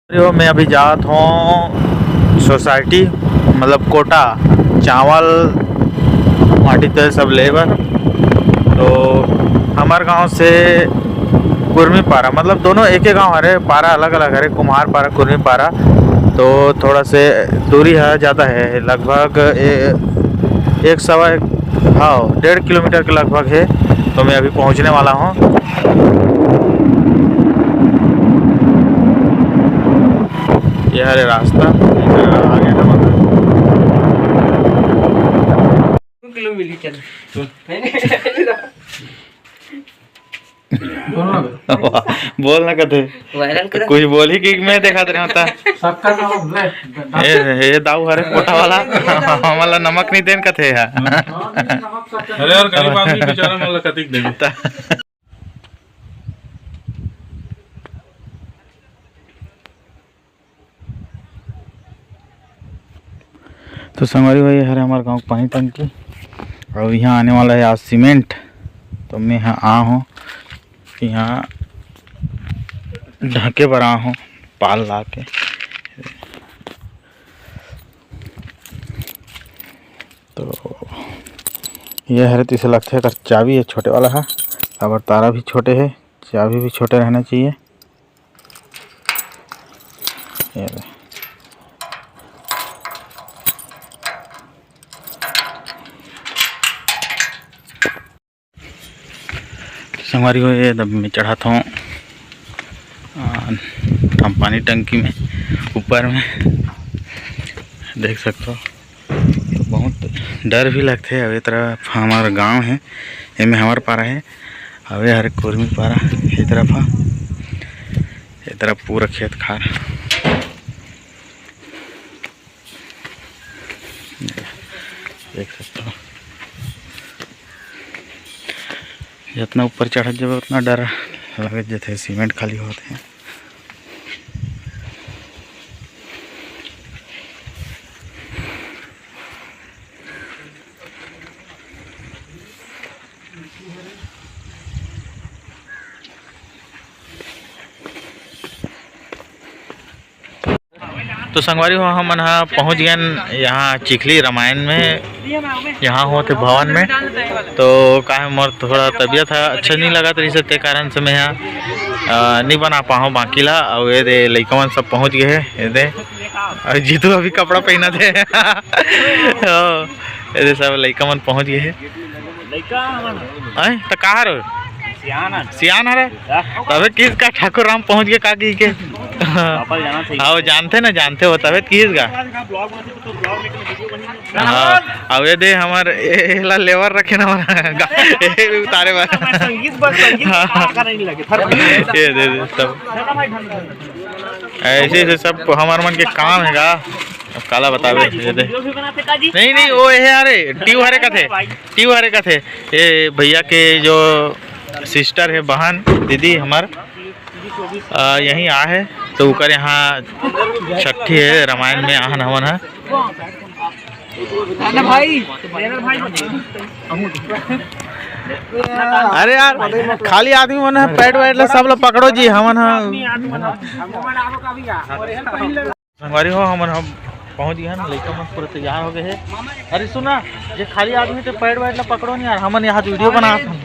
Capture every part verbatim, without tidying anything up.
अरे वो, मैं अभी जात हूँ सोसाइटी, मतलब कोटा, चावल, माटी तेल सब लेबर। तो हमार गांव से कुर्मी पारा, मतलब दोनों एक ही गांव हरे, पारा अलग अलग हरे, कुम्हार पारा, कुर्मी पारा। तो थोड़ा से दूरी है, ज़्यादा है, लगभग ए-, एक सवा एक, हाँ, डेढ़ किलोमीटर के लगभग है। तो मैं अभी पहुंचने वाला हूँ। ये हरे रास्ता, आगे का मतलब। दो किलो मिली चल। बोल ना कथे। वायरल कर। कुछ बोली कि मैं देखा रहे होता। सबका नाम ले। ए, ए दाऊ हरे कोटा वाला। हमला नमक नहीं देन कथे है। अरे यार, गरीब आदमी बेचारा, मतलब कतिक देबे। तो संगवारी हो, ये हरे हमारे गांव के पानी टंकी, और यहाँ आने वाला है आज सीमेंट। तो मैं यहाँ आ हूँ, यहाँ ढके बर आ हूँ, पाल ला के। तो ये हरे, तइसे लगथे एकर चाबी है छोटे वाला है, काबर तारा भी छोटे है, चाबी भी छोटे रहना चाहिए। ये ले। संगवारी हो, ये दब में चढ़ात हूँ, आ, हम पानी टंकी में, ऊपर में देख सकते हो। तो बहुत डर भी लगथे। अब ये तरफ हमार गांव है, एमे हमार पारा है, अब ये हरे कुर्मी पारा, ये तरफ हा, ये तरफ पूरा खेत खार। देख सकते हो, जितना ऊपर चढ़त जाबे, उतना डर लगत जाथे, सीमेंट खाली होत है। तो संगवारी हो, हमन ह पहुँच गेन यहाँ चिखली रामायण में, यहाँ होत हे भवन में। तो का है, मोर थोड़ा तबीयत ह अच्छा नहीं लगत रहिस हे, ते कारण से मैं ह, अ, नहीं बना पाहूँ बाकी ला। अउ ये दे लइका मन सब पहुँच गए हे, ये दे। अउ जीतू अभी कपड़ा पहनत हे। हाँ, ये दे सब लइका मन पहुँच गए हे। लइका हमन। आय, त कहाँ रहो? सियान हरे। सियान हरे? तबे किस का ठाकुर राम पहुँच गए का की के? वापस जाना चाहिए। हाँ, वो जानते ना, जानते हो, तबे किस का। हाँ, अब ये दे हमार, ए, एला लेबर रखे ना हमार गा-, ए, उतारे बर। संगीत बस, संगीत हाँ। आकर नहीं लगे। ये दे, दे, सब। ऐसे, ऐसे सब हमार मन के काम है का? अब काला बतावे, ये दे। नहीं, नहीं, वो है, अरे, ट्यू हरे कथे, ट्यू हरे कथे। ये भैया के जो सिस्टर है, बहन, दीदी हमार, अ, यहीं आ है, तो ओकर यहाँ छठी है, रामायण में आहन हवन है। ना भाई, मेरा भाई। अरे यार, खाली आदमी मन है, पैड वैड ला सब ला पकड़ो जी, हमन ह। संगवारी हो, हमन हम पहुंच गए हैं, लइका मन पूरा तैयार हो गए हैं। अरे सुना, ये खाली आदमी तो पैड वैड ला पकड़ो नहीं यार, हमन यहाँ वीडियो बनात हन।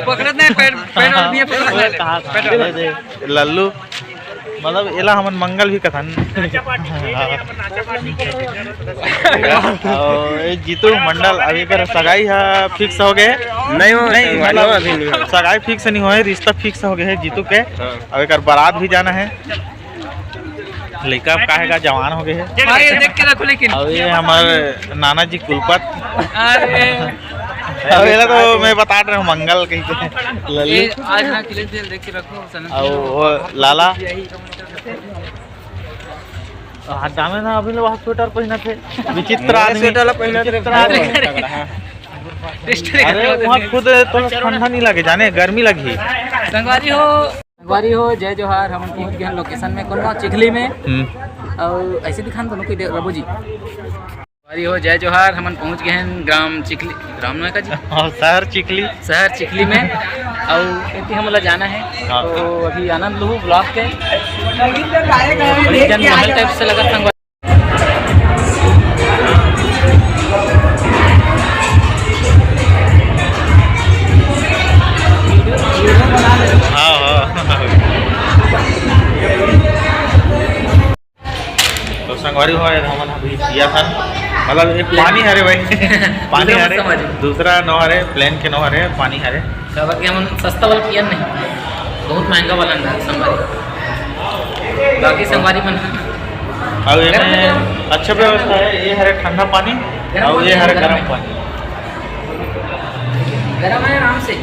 पकड़त नहीं, पैड, पैड वाला नहीं है, पकड़त नहीं। कहा था? पैड वाला। ये दे, लल्लू, मतलब एला हमन मंगल भी कथन। नाचा पार्टी नहीं करे, अपन नाचा पार्टी करे। और ये जीतू मंडल, अभी कर सगाई है, फिक्स हो गए? नहीं हो, नहीं, संगवारी हो, मतलब अभी नहीं हो। सगाई फिक्स नहीं होए, रिश्ता फिक्स हो गए है जीतू के। हाँ। अब एक बारात भी जाना है। लइका अब का है का जवान हो गए है। भाई, ये देख के रखो लेकिन। अब ये हमारे नाना जी कुलपत। अरे। अब ये तो मैं बता रहा हूँ, मंगल कहीं के। लल्लू। ये आज हाँ, खिलेश जी, देख के रखो, सनम। अब वो लाला। हाथ डामे ना, अभी लोग स्वेटर पहना थे। विचित्र आदमी। स्वेटर ला पहना थे। विचित्र आदमी। टेस्ट अरे, वहाँ खुद तो ठंडा नहीं लगे, जाने गर्मी लगी। संगवारी हो। संगवारी हो, जय जोहार। हमन पहुंच गए हैं लोकेशन में, कौन गाँव? चिखली में। हम्म। और ऐसे दिखान दोनों की दे-, रघु जी। अरे हो, जय जोहार। हमन पहुंच गए हैं ग्राम चिखली, ग्राम नोएका जी, और शहर चिखली। शहर चिखली में। और इतनी हम लोग जाना है। हाँ। तो अभी आनंद लूहू ब्लॉग के। बड़ी जन महल टाइप से लगा संगवारी। हाँ, हाँ। तो संगवारी हो, हमन अभी दिया था, मतलब, ये पानी हरे भाई। पानी हरे, दूसरा नोहरे, प्लेन के नोहरे, पानी हरे। काबर कि हमन सस्ता वाला पियन नहीं, बहुत महंगा वाला ना संगवारी। बाकी संगवारी मन, अब एमे अच्छा व्यवस्था है, ये हरे ठंडा पानी और ये हरे गरम पानी। गरम है आराम से।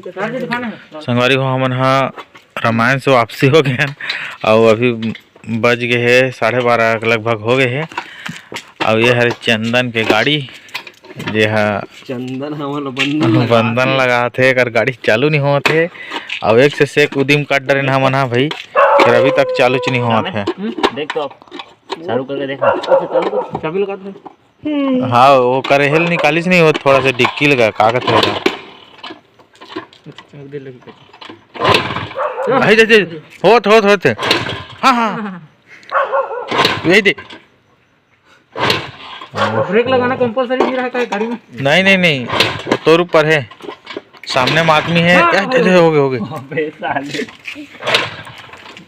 संगवारी हो, हमन ह रामायण से वापसी हो गए हन, अउ अभी बज गए हे साढ़े बारह के लगभग हो गए हे। अउ ये हरे चंदन के गाड़ी, जे ह चंदन हमन ल बंधन लगा बंधन लगाथे, एकर गाड़ी चालू नहीं होत हे। अउ एक से सेक उदिम काट डरेन हमन ह भाई, पर अभी तक चालू च नहीं होत हे। हम्म, देख तो, चालू करके देखा। अच्छा, चालू कर, चाबी लगा दे। हाँ, वो करे हेल निकालिस नहीं, वो थोड़ा सा डिक्की लगा, का कहते हैं? अच्छा, चाबी लगी। भाई, दे, दे, होत, होत, होत। हाँ, हाँ। यही दे। ब्रेक लगाना कंपलसरी नहीं रहता है गाड़ी में। नहीं, नहीं, नहीं, वो तोर ऊपर है, सामने में आदमी है। हाँ, ए, दे, दे, हो गए, हो गए। अबे साले।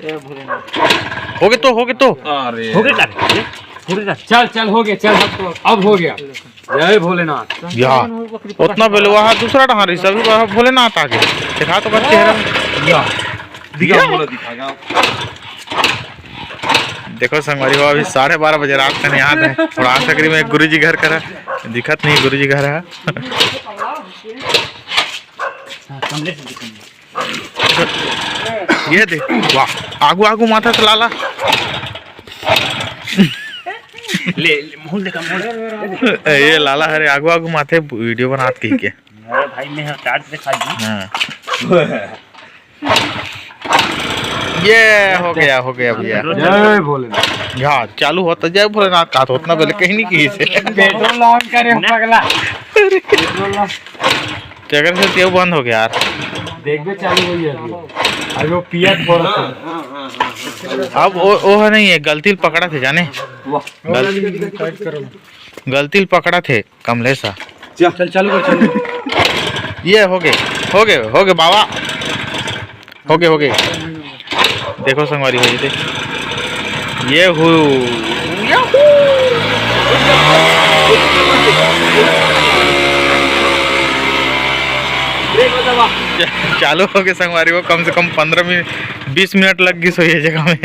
ए, भोलेनाथ। हो गए तो, हो गए तो। अरे। हो गए का? हो गए का? चल, चल, हो गया, चल, अब तो, अब हो गया। जय भोलेनाथ। या, उतना बेलवा है, दूसरा डहार, सभी बार भोलेनाथ आ गए। दिखा तो कर चेहरा। या। दिखा, या। बोलो, दिखा, गाओ। देखो संगवारी हो, अभी साढ़े बारह बजे रात का यहाँ है। थोड़ा आखिरी में गुरुजी घर करा, दिखत नहीं गुरुजी घर है। हाँ, कमरे से दिखेंगे। ये दे, वाह, आगू आगू माथा से लाला। ले, ले, मुंह देखा, मुंह। ये लाला हरे आगू आगू माथे वीडियो बनात कही के। अरे भाई, मैं चार्ज दिखा दी। हाँ। ये हो गया, हो गया भैया। जय भोलेनाथ। हाँ, चालू होता जय भोलेनाथ का तो उतना पहले कहीं नहीं की से। पेट्रोल ऑन करे हो पगला। Petrol on. तेकर से तेव बंद हो गया यार। देखबे चालू हो गया अभी। अभी वो पिया थोड़ा सा। अब वो, वो है नहीं है, गलती ल पकड़ा थे जाने। वाह। गल-, गलती ल पकड़ा थे। कमलेश हा। चल, चल, चालू कर, चालू कर। ये हो गए, हो गए, हो गए बाबा, हो गए, हो गए। देखो संगवारी हो जी, ये हो, चालू हो गए संगवारी हो, कम से कम पंद्रह मिनट, बीस मिनट लग गई सो ये जगह में।